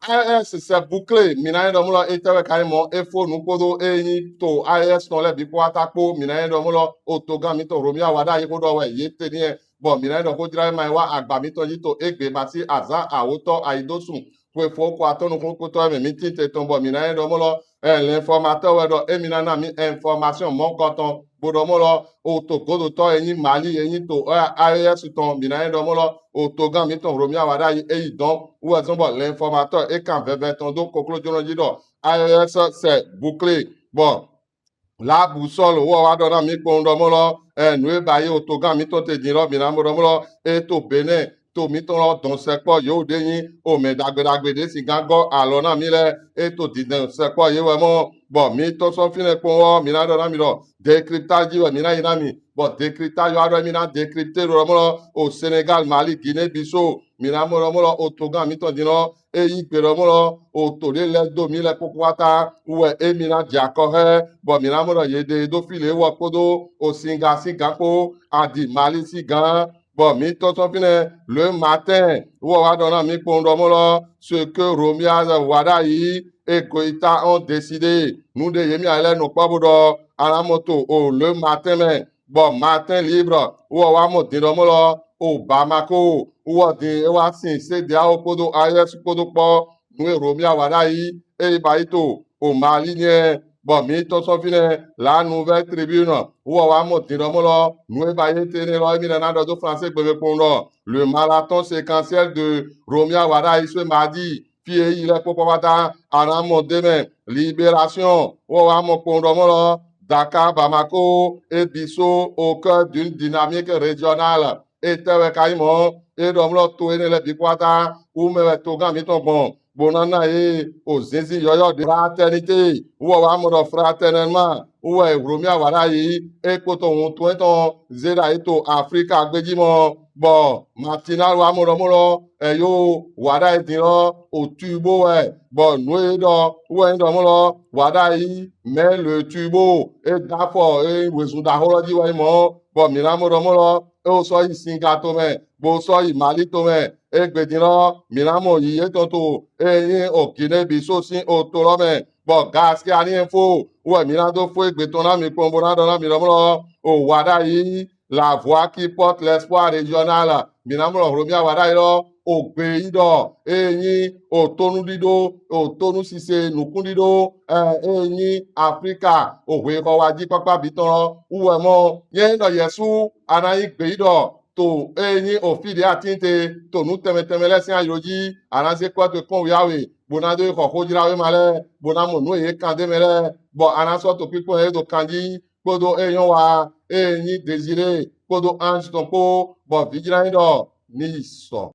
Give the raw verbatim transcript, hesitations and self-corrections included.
A E S c'est bouclé, mi na nyi ɖɔ mɔ lɔ, etɛ wɛ ka nyi mɔ, e fo nu kpodo e nyi to A E S tɔn lɛ bi kpo ata kpo, mi na nyi ɖɔ mɔ lɔ, otogan mitɔn Romuald Wadagni xo ɖɔ wɛ ye te ni yɛ, bɔ mi na nyi ɖɔ xojlawema wa agba mitɔn ji to egbe ba si azan awotɔ ayidosun xwe fo ko atɔn nukun kpotɔ mɛ mi tin te tɔn, bɔ mi na nyi ɖɔ mɔ lɔ, eh, l'informateur wɛ ɖɔ emi na na mi information mɔkɔtɔn bo ɖɔ mɔ lɔ, oto godotɔ e nyi Mali e nyi to, eh, A E S tɔn, mi na nyi ɖɔ mɔ lɔ, otogan mitɔn Romuald Wadagni e yi dɔn wɛ zɔn, bɔ l'informateur e kan vɛvɛ tɔn do koklojonɔ ji ɖɔ A E S c'est bouclé. Bɔ La Boussole wɔ wa ɖɔ na mi kpɔn ɖɔ mɔ lɔ, eh, nu e ba yi otogan mitɔn te din lɔ, mi na mɔ ɖɔ mɔ lɔ, e to Benin to mitɔn lɔ dɔn sɛkpɔ yewo ɖe nyi omɛ ɖagbe ɖagbe ɖe si gan gɔ alɔ na mi lɛ, e to dindɛn sɛkpɔ ye wɛ mɔ, bɔ mi tɔn sɔn finɛ kpɔn wɔ, mi na ɖɔ na mi ɖɔ décryptage ji wɛ mi na yi na mi, bɔ décryptage wa ɖɔ mi na décrypter ɖɔ mɔ lɔ, o Sénégal, Mali, Guinée Bissau, mi na mɔ ɖɔ mɔ lɔ, otogan mitɔn din lɔ, e yi gbe ɖɔ mɔ lɔ, oto ɖe lɛ do mi lɛ kpokpo kpata wɛ emi na jɛ akɔ xɛ, bɔ mi na mɔ ɖɔ ye ɖe do fi le wɔ kpodo o singa sin gan kpo, adi Mali sin gan, bɔ mi tɔn sɔn finɛ Le Matin wɔ wa ɖɔ na mi kpɔn ɖɔ mɔ lɔ, ce que Romuald Wadagni et Goïta ont décidé. Nu ɖe ye mi alɛ nɔ kpɔ bo ɖɔ a na mɔ to o Le Matin mɛ, bɔ Matin Libre wɔ wa mɔ din ɖɔ mɔ lɔ, o Bamako wɔ din e wa sin CEDEAO kpodo A E S kpodo kpɔ, nu e Romuald Wadagni e yi ba yi to o Mali nɛ, bɔ mi tɔn sɔn finɛ La Nouvelle Tribune wɔ wa mɔ din ɖɔ mɔ lɔ, nu e ba yi te nɛ lɔ emi na na ɖɔ do français gbe mɛ kpɔn ɖɔ le marathon séquentiel de Romuald Wadagni ce mardi, fi e yi lɛ kpokpo kpata a na mɔ de mɛ. Libération wɔ wa mɔ kpɔn ɖɔ mɔ lɔ, Dakar, Bamako et Bissau au cœur d'une dynamique régionale. Etɛ wɛ ka nyi mɔ, e ɖɔ mɔ lɔ to enɛ lɛ bi kpata wu mɛ wɛ togan mitɔn gbɔn, bo na na ye o zinzin yɔyɔ ɖe. Fraternité wɔ wa mɔ ɖɔ fraternellement wɛ Romuald Wadagni e kpoto wuntun etɔn ze ɖayi to Afrika gbeji mɔ, bɔ Matinal wa mɔ ɖɔ mɔ lɔ, eyo Wadagni din lɔ o turbo wɛ, bɔ nu e ɖɔ wɛ nyi ɖɔ mɔ lɔ, Wadagni mɛ le turbo e da fɔ e wezun ɖaxo lɔ ji wɛ nyi mɔ, bɔ mi na mɔ ɖɔ mɔ lɔ, e wo sɔ yi singa tomɛ, bo sɔ yi Mali tomɛ, egbe din lɔ mi na mɔ yi etɔn to e nyi o Guinée Bissau sin o to lɔ mɛ, bɔ Gaskiyani Info wɛ mi na do fo egbe tɔn na mi kpɔn bo na ɖɔ na mi ɖɔ mɔ lɔ, o Wadagni, la voix qui porte l'espoir régional. Mi na mɔ lɔ Romuald Wadagni lɔ o gbe yi ɖɔ e nyi o tonu ɖiɖo, o tonu sise nukun ɖiɖo, eh, e nyi Afrika o hwe xɔ wa ji kpakpa bi tɔn lɔ wu wɛ mɔ. Nyɛ ɖɔ Yesu a na yi gbe yi ɖɔ to e nyi o fi ɖe atin te to nu tɛmɛ tɛmɛ lɛ sin ayro ji, a na ze kɔ to kpɔn wiawe bo na do yi xɔ xojlawema lɛ bo na mɔ nu e ye kan de mɛ lɛ, bɔ a na sɔ to kpikpɔn e do kan ji kpodo e nyɔn wa e nyi Désiré kpodo Ange tɔn kpo, bɔ vijla nyi ɖɔ ni sɔ.